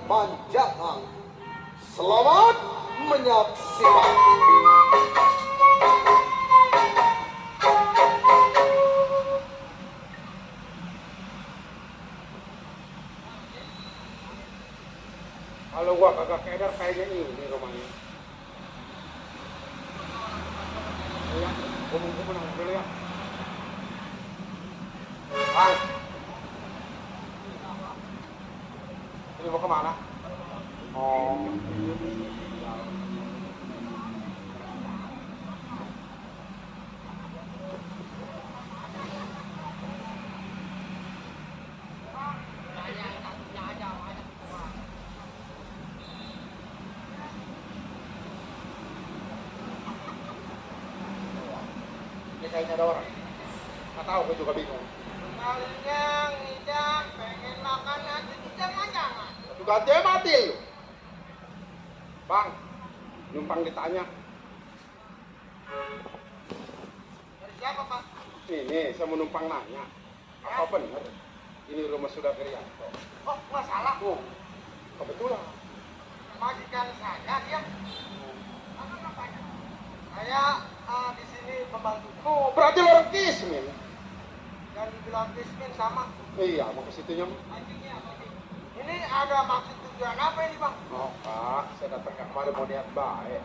panjangan. Selamat menyaksikan. Kalau gua kagak keder kayaknya ini rumahnya. Ya, gua menang dulu ya. Bang. Ini mau kemana? Oh. Kayaknya ada orang. Nggak tahu, gue juga bingung. Kenyang, ngidam, pengen makan aja, jangan-jangan. Ganti mati lu. Bang, numpang ditanya. Dari siapa, Pak? Ini, saya mau numpang nanya. Apa benar? Ini rumah sudah Kriyanto. Oh, masalah. Oh, kebetulan. Majikan saya dia. Apa namanya? Saya di sini pembantu. Oh, berarti lo orang Kismin. Dan dibilang Kismin sama. Iya, mau ke situnya. Ini ada maksud tujuan apa ini, Bang? Oh, Pak, saya datang ke kemarin mau niat baik.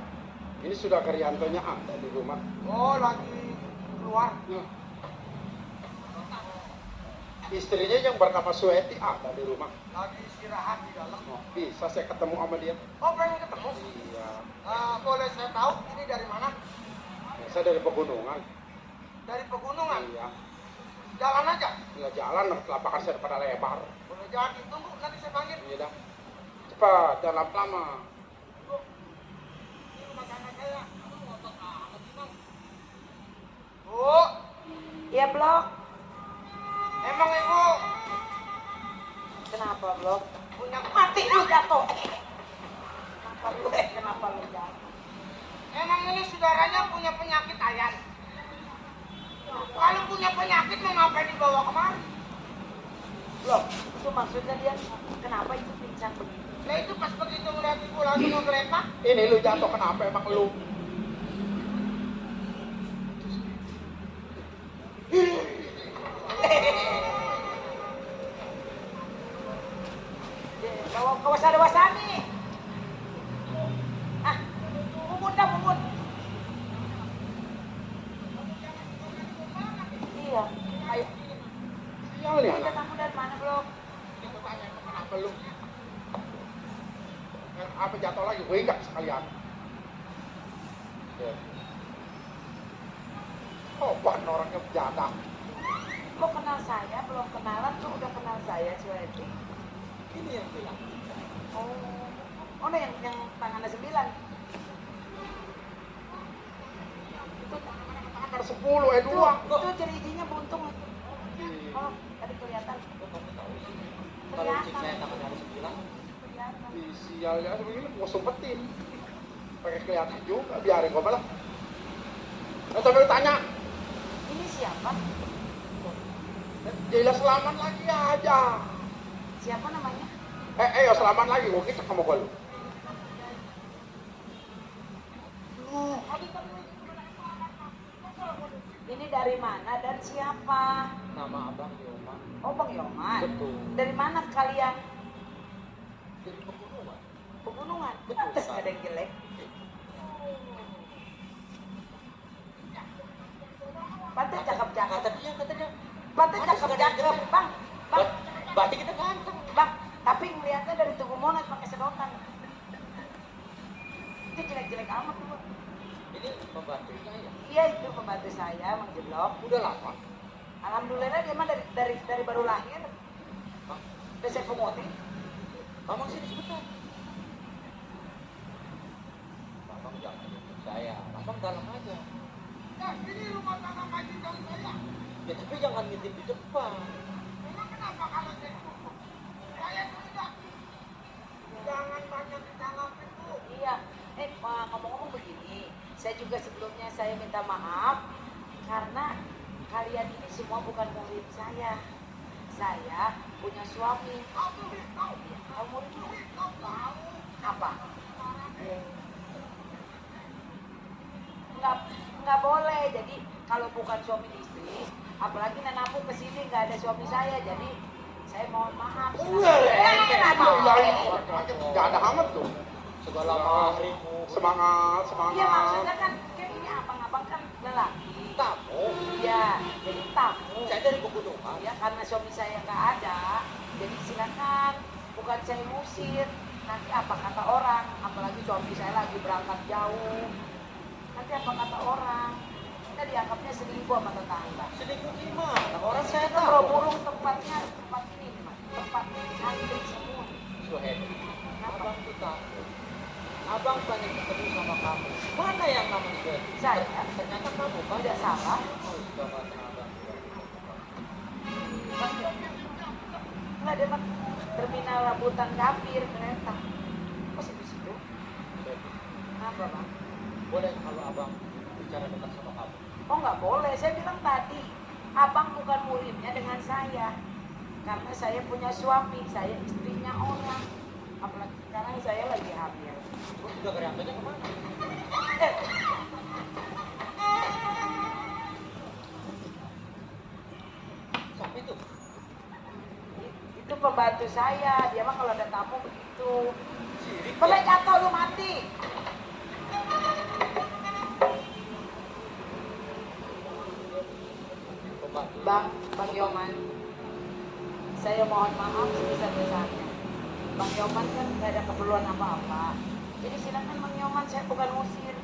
Ini sudah Kriyantonya ada di rumah. Oh, lagi keluar. Istrinya yang bernama Sueti ada di rumah. Lagi istirahat di dalam. Oh, bisa saya ketemu sama dia? Oh, pengen ketemu? Iya. Boleh saya tahu ini dari mana? Ya, saya dari pegunungan. Dari pegunungan? Iya. Jalan aja? Ya jalan, lapangan saya pada lebar. Boleh jadi, tunggu nanti saya panggil. Iya dah. Cepat, jangan lama-lama. Ini rumah tangga saya. Aduh, ngotot amat sih, Bang. Bu, Iya, Blok. emang Ibu Kenapa, Blok? punya Mati lu jatuh. Kenapa lu jatuh? Emang ini saudaranya punya penyakit ayan? Kalau punya penyakit mau ngapain dibawa kemari? Blok, itu maksudnya dia kenapa itu pingsan begitu? Lah itu pas begitu ngeliat Ibu lagi ngegeletak. Ini lu jatuh kenapa emang lu? Bawa dewasani. Ah, mumun dah mumun. Iya, ayo. Sial nih Kita anak. kamu dari mana, Blok? Itu tanya emang kenapa lu? Apa jatuh lagi? Gue ingat sekalian. Ya. Oh, ban orangnya berjadak. Kok kenal saya? Belum kenalan, kok udah kenal saya, Sueti? Ini yang bilang. Oh, no, yang tangannya 9. Itu Tangan 10, dua. Itu jari-jarinya buntung itu. Oh, tadi kelihatan. Kelihatan. Kelihatan. Sial ya, begini gue sumpetin. Pakai kelihatan juga, biarin gue malah. Tapi lu tanya, Ini siapa? jelas selamat lagi aja. Siapa namanya? Ya selamat lagi, gue kita sama gue lu. Ini dari mana dan siapa? Nama abang Yoman. Oh, Bang Yoman. Betul. Dari mana kalian? Dari pegunungan. Pegunungan. Betul, Pantes Pak. nggak ada yang jelek. Pantes cakep-cakep. Kata dia. Pantes cakep-cakep, Bang. Bang, Berarti kita ganteng. Bang. Tapi ngeliatnya dari tubuh monas pakai sedotan. Itu jelek-jelek amat tuh. Ini pembantunya ya. Iya, itu pembantu saya, Mang Jeblok. Udah lama. Alhamdulillah dia mah dari baru lahir. Udah saya pungutin. Mamang sini sebentar. Mamang jangan ikut saya. Mamang dalam aja. Ya, ini rumah tangga majikan saya. Ya tapi jangan ngintip di depan. Memang kenapa kalau saya cukup? Saya tidak. Jangan banyak ditanggapin, Bu. Iya. Ngomong-ngomong begini, saya juga sebelumnya saya minta maaf karena kalian ini semua bukan murid saya. saya punya suami. Kamu tahu. Kamu itu Tahu. apa? Nggak boleh. Jadi kalau bukan suami istri, apalagi nenamu kesini nggak ada suami saya, jadi saya mohon maaf. Gak ada hangat tuh. Segala mahrimu. Semangat, Iya semangat. maksudnya kan kayak ini abang-abang kan lelaki. Kamu. Iya, jadi tamu. Saya dari pegunungan. Ya karena suami saya nggak ada, jadi silakan. Bukan saya ngusir. Nanti apa kata orang? Apalagi suami saya lagi berangkat jauh. Nanti apa kata orang? Kita dianggapnya selingkuh sama tetangga. Selingkuh gimana? Orang saya Kita tahu. burung tempatnya tempat ini nih mas, tempat santri semua. Suhedi. Abang tuh tahu. Abang pengen ketemu sama kamu. Mana yang namanya Suhedi? Saya Ternyata kamu kan tidak salah. Oh, sudah kata abang. Nggak ada terminal rambutan gambir kereta. Masih di situ? Suhedi, Kenapa bang? boleh kalau abang bicara dekat sama kamu? Oh nggak boleh. Saya bilang tadi, abang bukan muridnya dengan saya. Karena saya punya suami, saya istrinya orang. Apalagi sekarang saya lagi hamil. Terus sudah kerjanya kemana? Eh, Siapa itu? itu pembantu saya. Dia mah kalau ada tamu begitu. Sirik. Boleh jatuh lu mati. Pembantu. Bang Yoman, saya mohon maaf sebesar-besarnya. Bang Yoman kan nggak ada keperluan apa-apa. Jadi silakan Bang Yoman, saya bukan usir.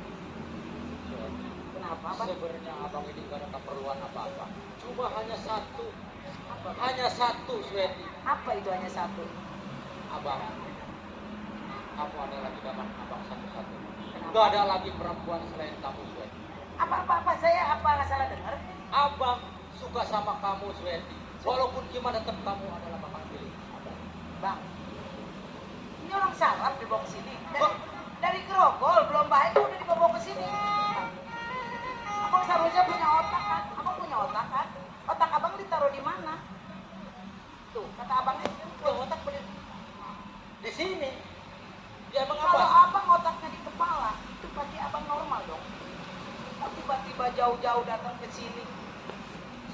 Suhedi. Kenapa Bang? Sebenarnya abang ini gak ada keperluan apa-apa. Cuma hanya satu. Hanya satu, Suhedi. Apa itu hanya satu? Abang. Kamu adalah idaman abang satu-satu. Kenapa? Gak ada lagi perempuan selain kamu, Suhedi. Apa saya apa salah dengar? Abang suka sama kamu, Suhedi. Walaupun gimana tetap kamu adalah bakal pilih abang. Bang, ini orang sarap dibawa ke sini. Dari Grogol belum baik udah dibawa ke sini. Abang seharusnya punya otak kan? Abang punya otak kan? Otak abang ditaruh di mana? Tuh, kata abangnya Ya otak beli di sini. Ya emang kalau apa? abang otaknya di kepala, itu pasti abang normal dong. Kok tiba-tiba jauh-jauh datang ke sini,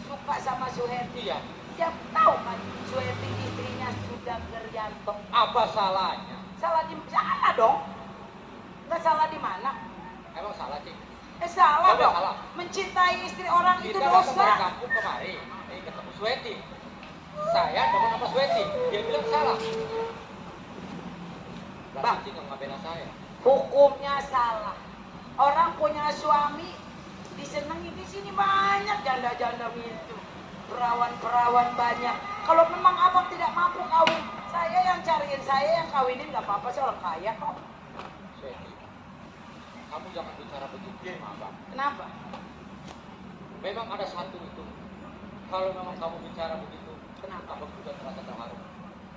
suka sama Suhedi. Iya. Siap tahu kan, Suhedi istrinya sudah Geryanto. Apa salahnya? Salah di salah dong. Nggak salah di mana? Emang salah, Cik? Salah Apa dong. salah? Mencintai istri orang itu Kita datang dari dosa. kampung kemari, ketemu Suhedi. Saya demen sama Suhedi. Dia bilang salah. Bang. Cik nggak bela saya. Hukumnya salah. Orang punya suami disenangi di sini banyak janda-janda itu. Perawan-perawan banyak. Kalau memang abang tidak mampu kawin, saya yang cariin, saya yang kawinin, nggak apa-apa, saya orang kaya kok. Suhedi, kamu jangan bicara begitu sama abang. Kenapa? Memang ada satu itu. Kalau memang kamu bicara begitu, Kenapa? abang juga terasa terharu.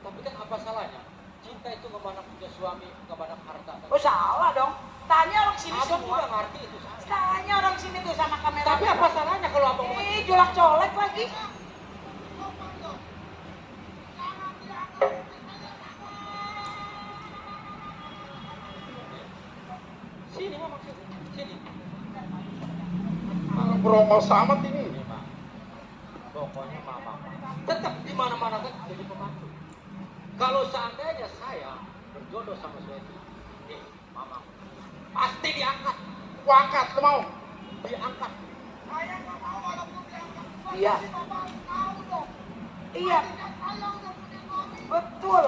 Tapi kan apa salahnya? Cinta itu nggak banyak punya suami, nggak banyak harta. Oh salah dong. Tanya orang sini Abang semua. juga ngerti itu salah. Tanya orang sini tuh sama kamera. Tapi apa salahnya kalau abang Colek lagi. sini mah maksudnya sini. Brongol samat ini. Ini mah. Pokoknya mama tetap di mana-mana kan jadi pembantu. Kalau seandainya saya berjodoh sama Suhedi, mama pasti diangkat, Kuangkat, lu mau? diangkat. Saya nggak mau walaupun diangkat. Iya. Bapak tahu dong. Iya, Saya udah punya suami. betul.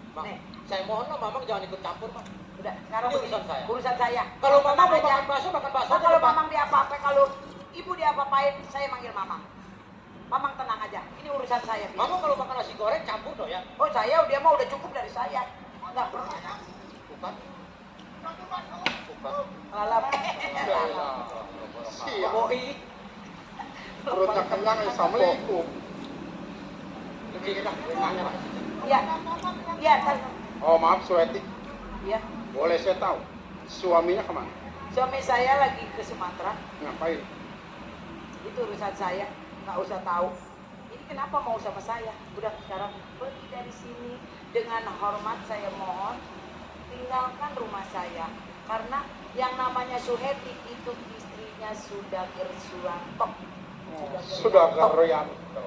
Bang, Nih. saya mohon lah mamang jangan ikut campur, Bang. Udah, sekarang Ini begini. urusan saya. Urusan saya. Kalau mamang mau Tenang aja. makan bakso Nah, aja. kalau deh, Bang. mamang diapa-apain, kalau ibu diapa-apain, saya manggil mamang. Mamang tenang aja. Ini urusan saya. Bi. Mamang kalau makan nasi goreng campur dong ya. Oh saya, dia mah udah cukup dari saya. Enggak perlu. Bukan. Bukan. Lalap. Siap. Boi. Perutnya kenyang, assalamualaikum. Lebih enak tanya Pak. Iya. Iya, Oh maaf Suhedi, Iya. boleh saya tahu suaminya kemana? Suami saya lagi ke Sumatera. Ngapain? Itu urusan saya. Nggak usah tahu. Ini Kenapa mau sama saya? Udah sekarang pergi dari sini. Dengan hormat saya mohon tinggalkan rumah saya. Karena yang namanya Suheti itu istrinya sudah Gersuwanto. Sudah Garyanto.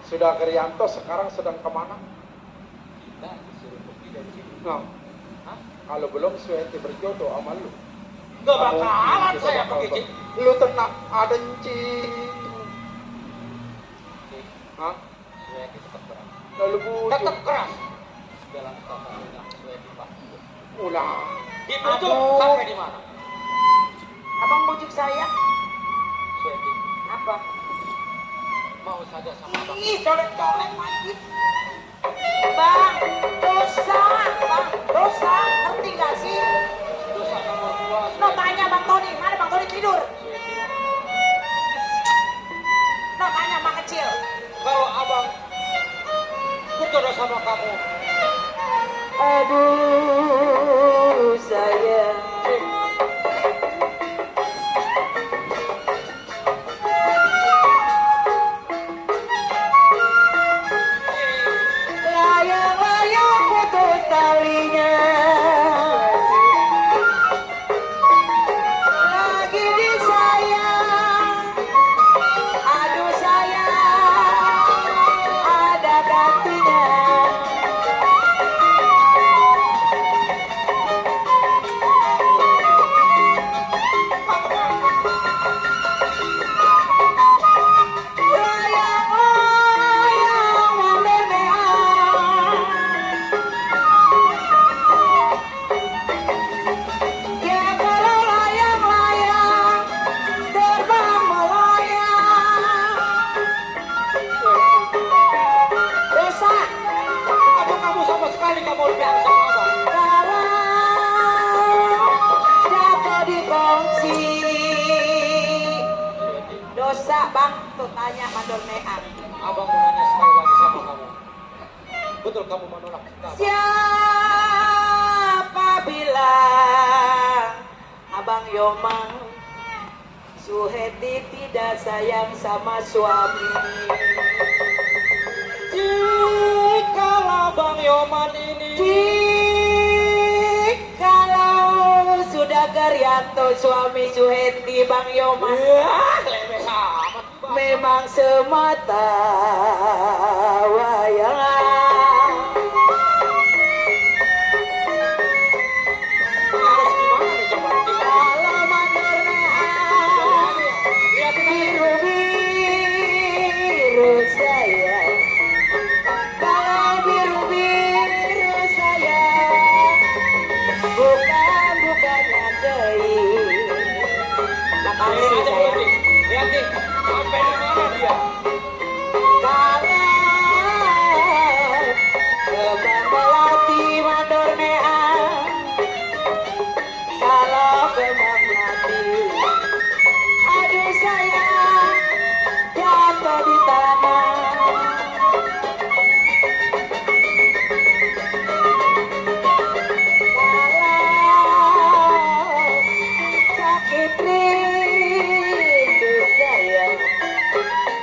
Sudah Garyanto sekarang sedang kemana? Kita disuruh pergi dari sini. Nah, Hah? kalau belum Suheti berjodoh sama lu. Nggak bakalan Kita saya bakal pergi, Cik. Lu tenang, ada encing. Cik, Hah? Suheti tetap keras. Lalu bujuk. Tetap keras. Jalan kata Suheti Pak. Ulah. Dibujuk Aduh. sampai di mana? Abang bujuk saya? Suheti Apa? mau saja sama abang. Ih, colek-colek lagi. Bang, dosa, bang, dosa. Ngerti gak sih? Dosa nomor 2. No, tanya Bang Tony, mana Bang Tony tidur? Suheti. No, tanya Mak kecil. Kalau abang berjodoh sama kamu, Aduh, sayang. Layang-layang putus talinya. Lagi disayang. Aduh sayang, ada gantinya. Layang-layang memeang. Ya kalau layang-layang terbang melayang. Dosa apa kamu sama sekali nggak mau bilang sama abang? kalau jatuh di kongsi. Suheti, Dosa bang, tuh tanya mandor meang. abang mau nanya sekali lagi sama kamu. Betul kamu menolak cinta abang? Siapa bilang Abang Yomang Suheti tidak sayang sama suami? Jikalau Bang Yoman ini Jikalau sudah Garyanto suami Suheti Bang Yomang lemes amat Bang. memang semata wayang. Ini harus gimana nih coba? Kalau mandor meang Lihatin aja. biru-biru sayang, kalau biru-biru sayang, bukannya deui. Makasih Lihatin aja sayang. dulu, Dik. Lihatin sampai di mana dia. Kalau kembang melati mandor meang, kalau kembang melati, aduh sayang, jatuh di tanah. Kalau sakit rindu sayang,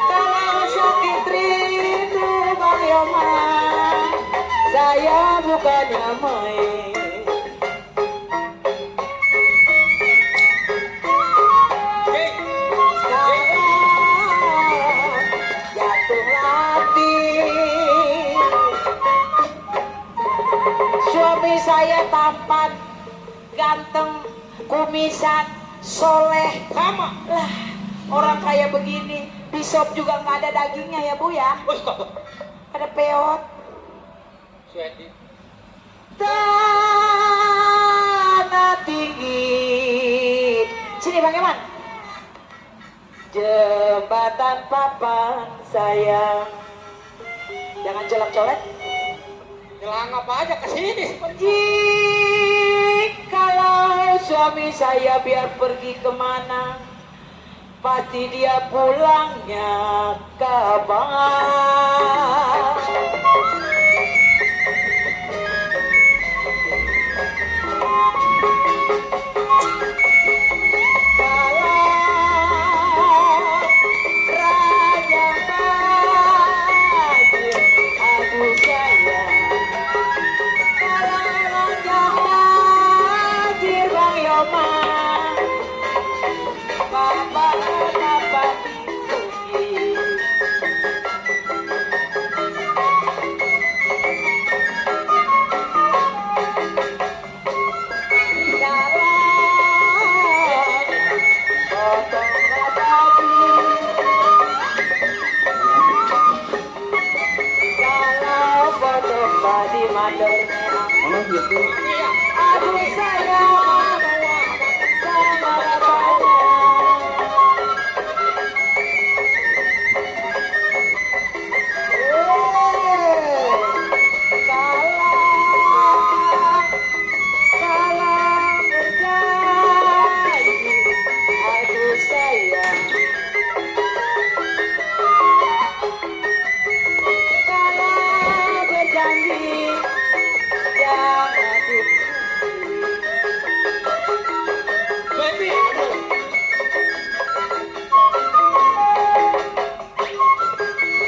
kalau sakit rindu Bang Yomang, saya bukannya main. Dik, Jatuh hati, suami saya tampan, ganteng, kumisan, soleh. sama. Lah, orang kayak begini, di sop juga nggak ada dagingnya ya Bu ya? Ustaz. Ada peot. Suheti, Tanah tinggi. Sini Bang Eman. Jembatan papan sayang. Jangan colek-colek. nyelangap aja ke sini. Jikalau suami saya biar pergi kemana, pasti dia pulangnya kapan. Kalau ranjang mandornya. Mana gitu? Aduh sayang, sama bapaknya. Kalah, kalah berjanji. Aduh sayang, kalah berjanji. Jangan dipuji. Sweti, aduh.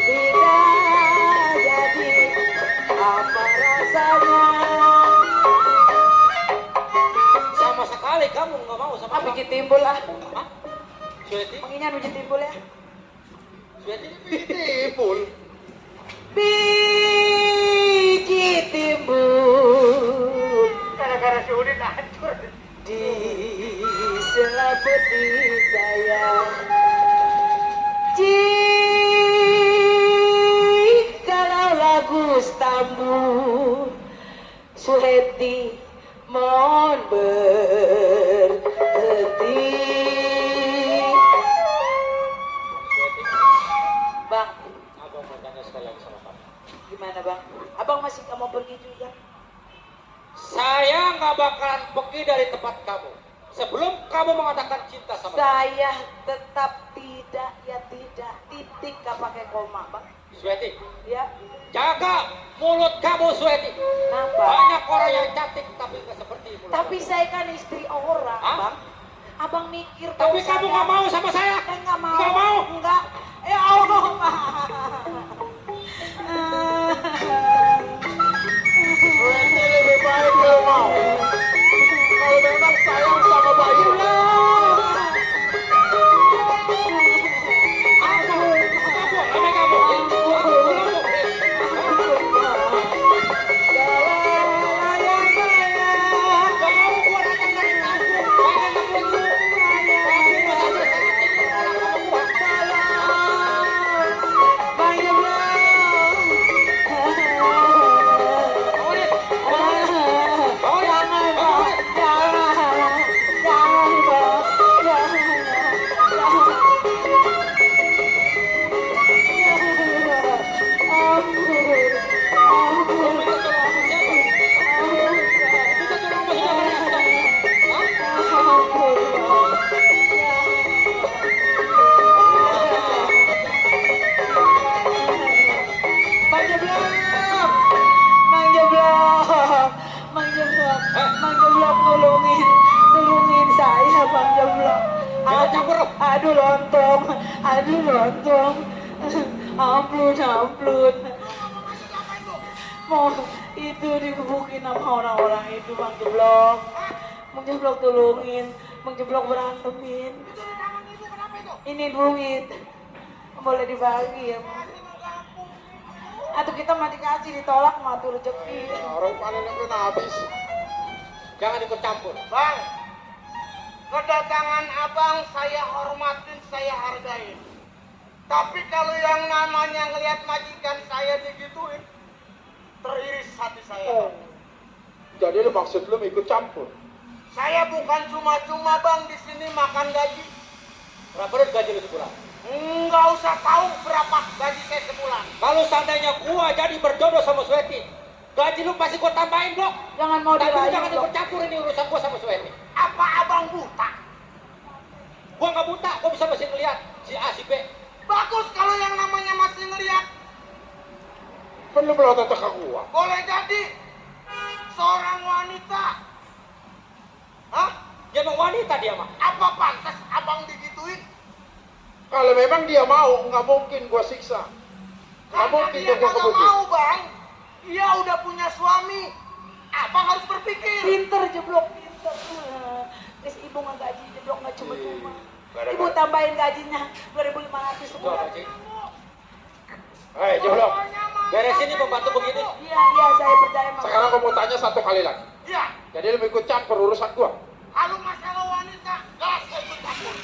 Tidak jadi apa rasanya. Sama sekali kamu nggak mau sama Apa abang. biji timbul lah. Hah? Sweti, Mengingat biji timbul ya. Sweti, Tipul. Biji timbul Gara-gara si Udin hancur. di selapeti saya. Jikalau lagu Stambul Suheti mohon berhenti. Sweti, Bang, abang mau tanya sekali lagi sama kamu. gimana bang? Abang masih nggak mau pergi juga? Saya nggak bakalan pergi dari tempat kamu sebelum kamu mengatakan cinta sama saya. Saya tetap tidak, ya tidak. Titik gak pakai koma bang. Sweti, Ya, jaga mulut kamu, Sweti. kenapa? Banyak orang yang cantik tapi nggak seperti mulut Tapi kamu. saya kan istri orang Hah? bang. Abang mikir Tapi dong, kamu saya. nggak mau sama saya. Nggak mau. Nggak mau. Enggak. Ya Allah bang. Sweti lebih baik nggak mau. Kalau memang sayang sama bayi, Rame kamu. Nggak mau gua datang dari kampung. Pengen nemuin lu. Kamu masa dia sangat tinggi orang sama gua. Bangunin. Lu minta tolong sama siapa? Minta tolong sama siapa nih? Hah? Mang Jeblok, Mang Jeblok, Mang Jeblok, Mang Jeblok tolongin saya Mang Jeblok. Jangan campur, Rob. Aduh lontong, ampun. Mau itu digebukin sama orang-orang itu Mang Jeblok. Mang Jeblok tolongin, Mang Jeblok berantemin. Itu di tangan ibu kenapa itu? Ini duit, boleh dibagi ya. Mang. Atau kita mah dikasih ditolak mah tuh rezeki. orang panen yang kena habis. Jangan ikut campur. Bang, kedatangan abang saya hormatin, saya hargain. Tapi kalau yang namanya ngelihat majikan saya digituin, teriris hati saya. Jadi lu maksud lu ikut campur? Saya bukan cuma-cuma bang di sini makan gaji. Berapa duit gaji lu sebulan? Nggak usah tahu berapa gaji saya sebulan. Kalau seandainya gua jadi berjodoh sama Sweti, gaji lu pasti gua tambahin, Blok. Jangan mau Tapi lu dirayu. jangan Blok. ikut campur ini urusan gua sama Sweti. Apa abang buta? Gua nggak buta, gua bisa masih ngeliat si A, si B. Bagus kalau yang namanya masih ngeliat. Perlu melotot ke gua. Boleh jadi seorang wanita. Hah? Dia emang wanita dia mah. Apa pantas abang digituin? Kalau memang dia mau, nggak mungkin gua siksa. Nggak Karena mungkin dia gua kagak kebukin. mau bang. Dia udah punya suami. Abang harus berpikir. Pinter Jeblok, pinter. Terus ibu nggak gaji Jeblok nggak cuma-cuma. Gara-gara- Ibu tambahin gajinya 2.500 Tuh, sebulan. Cik. Hei, Jeblok. Beresin nih pembantu begini. Iya, saya percaya sama. Sekarang gua mau tanya satu kali lagi. Iya. Jadi lu ikut campur urusan gua? Kalau masalah wanita, gak saya ikut campur.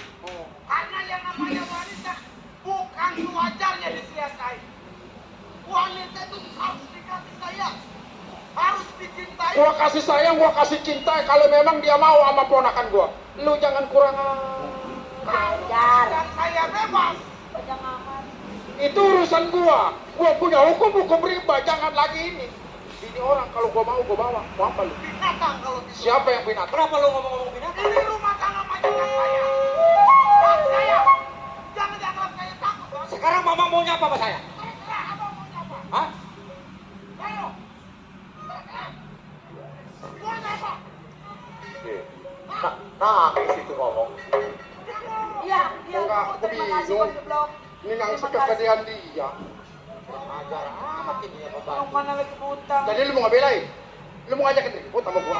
Karena yang namanya wanita bukan sewajarnya disiasai. Wanita itu harus dikasih sayang. harus dicintai. Gua kasih sayang, gua kasih cinta kalau memang dia mau sama ponakan gua. Lu jangan kurang Ajar. Dan saya bebas. Panjang amat. itu urusan gua. Gua punya hukum rimba, jangan lagi ini. Ini orang kalau gua mau gua bawa. Mau apa lu? Binatang kalau gitu. Siapa yang binatang? Kenapa lu ngomong-ngomong binatang? Ini rumah tangga majikan saya. Dan saya jangan dianggap saya takut. Bang. Sekarang mama maunya apa sama saya? Terserah abang maunya apa. Hah? Ayo. Maunya apa? Nangis itu ngomong. Iya, iya. Enggak, Bu, aku terima kasih bingung. Bang Jeblok. Ini nangis Terima kasih. kesedihan dia. Ajar amat ini ya Yang pembantu. mana lagi utang? Jadi lu mau ngebelain? Lu mau ngajakin ribut sama gua?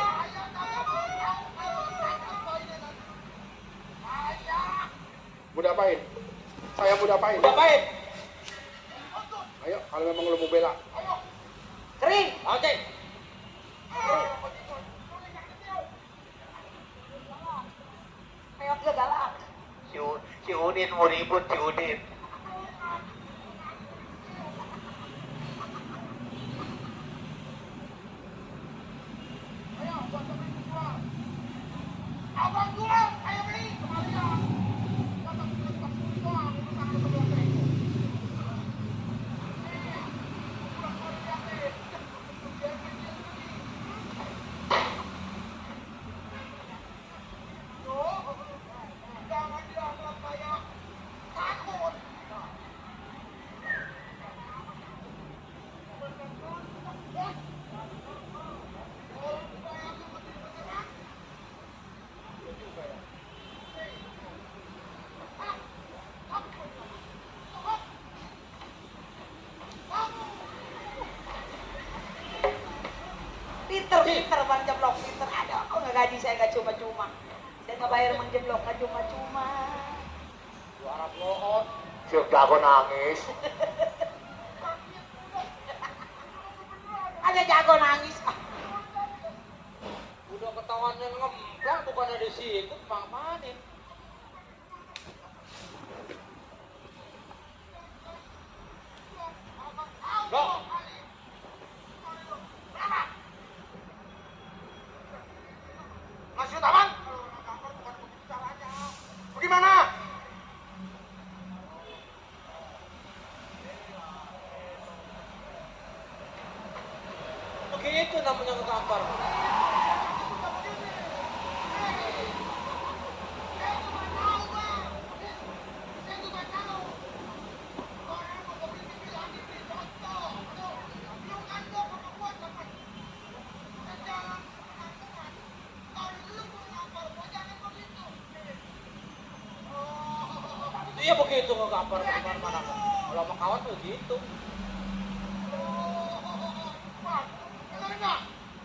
Mau diapain? Saya mau diapain? Udah baik. Ayo, kalau memang lu mau bela. Kering. Oke. Meoknya galak. Si Udin mau ribut si Udin. Abang jual, saya beli kembalian. Jangan dianggap saya takut. Pinter Bang Jeblok, pinter. Ada kok nggak gaji saya nggak cuma-cuma. Saya nggak bayar Bang Jeblok nggak cuma-cuma. Suara peloot. Siap jago nangis. Ada jago nangis. Ah, Udah ketahuan yang ngemplang bukannya di situ, pamanin. Loh, Masih taman? Bagaimana? begitu namanya ke kantor. Iya begitu ke kantor kemana-mana. Kalau sama kawan tuh gitu.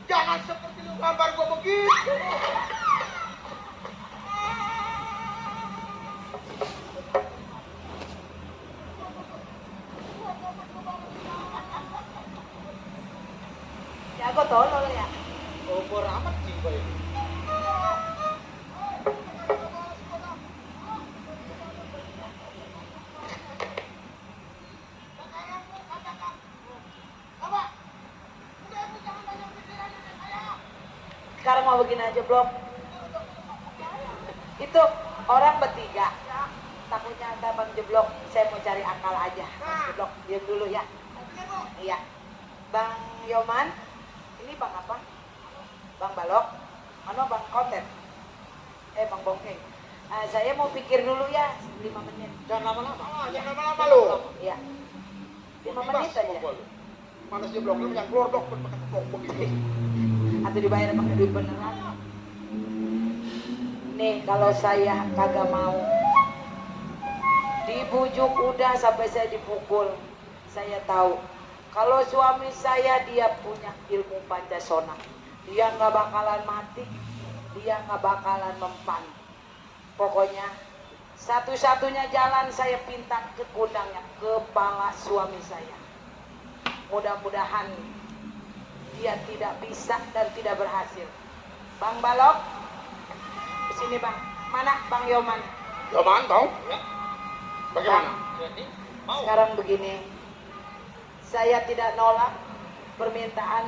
Jangan seperti lu gambar gua begitu. jago tolol ya. Umur amat sih gue ini. Sekarang mau begini aja Blok. Itu orang bertiga. Takutnya ada Bang Jeblok. Saya mau cari akal aja. Bang Jeblok, diam dulu ya. Iya. Bang Yoman, ini Bang apa? Bang Balok, mana Bang Konten? Bang Bongkeng. Saya mau pikir dulu ya, 5 menit. Jangan lama-lama. Jangan lama-lama lu. Iya. 5 Bebas menit sama aja. gua lu. Mana sih blok lu yang keluar dok pakai blok begitu. Atau dibayar pakai duit beneran. Nih kalau saya kagak mau, dibujuk udah sampai saya dipukul. Saya tahu kalau suami saya dia punya ilmu Pancasona, dia nggak bakalan mati, dia nggak bakalan mempan. Pokoknya satu-satunya jalan saya pinta ke kudangnya, kepala suami saya. Mudah-mudahan dia tidak bisa dan tidak berhasil. Bang Balok, kesini Bang. Mana Bang Yoman? Yoman tau? Ya. Bagaimana? Jadi mau. Sekarang begini, saya tidak nolak permintaan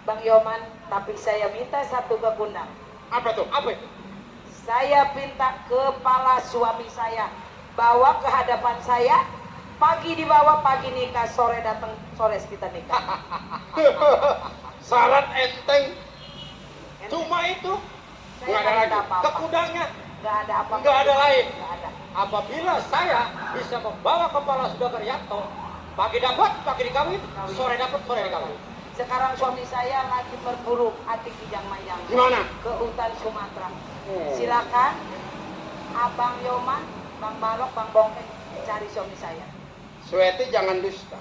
Bang Yoman, tapi saya minta satu kegundang. Apa tuh? Apa itu? Saya minta kepala suami saya bawa ke hadapan saya. Pagi dibawa, pagi nikah, sore datang, sore kita nikah. Syarat enteng. Cuma itu. Saya Nggak ada nggak minta lagi. apa-apa. Kekudangnya Nggak ada apa-apa. nggak ada lain. Nggak ada. Apabila saya bisa membawa kepala Sudakar Yanto, pagi dapat, pagi dikawin, sore dapat, sore dikawin. Sekarang suami saya lagi berburu hati kijang mayang Gimana? ke hutan Sumatera. Oh. Silakan Abang Yoman, Bang Balok, Bang Bongkeng cari suami saya. Sweti jangan dusta.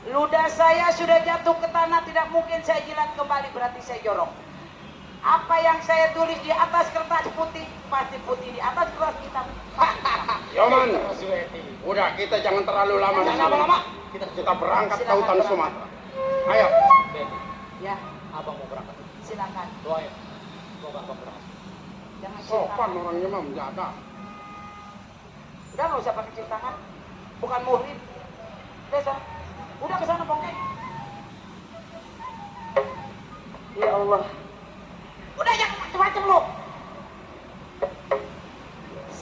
Ludah saya sudah jatuh ke tanah, tidak mungkin saya jilat kembali, berarti saya jorok. Apa yang saya tulis di atas kertas putih, pasti putih, di atas kertas hitam. Yoman, Sweti. udah kita jangan terlalu lama di Jangan sini. lama-lama. Kita berangkat ke Silakan hutan berangkat. Sumatera. Ayo. Sweti, Ya, abang mau berangkat. silakan. Doain. Semoga abang berhasil. Jangan Sopan ceritakan. orangnya mah menjaga. Udah nggak usah pakai cium tangan, bukan muhrim. Udah, udah ke sana Bongkeng. Ya Allah. Udah jangan macam-macam lu.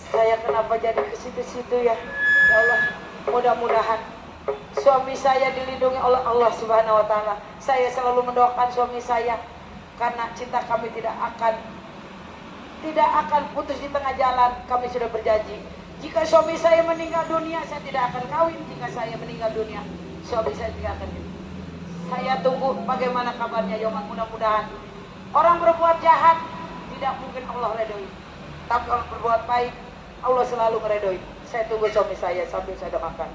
Saya kenapa jadi ke situ-situ ya? Ya Allah, mudah-mudahan suami saya dilindungi oleh Allah Subhanahu wa taala. Saya selalu mendoakan suami saya karena cinta kami tidak akan putus di tengah jalan. Kami sudah berjanji. Jika suami saya meninggal dunia, saya tidak akan kawin. Jika saya meninggal dunia, suami saya tidak akan kawin. Saya tunggu bagaimana kabarnya Yoman. Mudah-mudahan orang berbuat jahat tidak mungkin Allah redoi. Tapi orang berbuat baik, Allah selalu meredoi. Saya tunggu suami saya sambil saya doakan.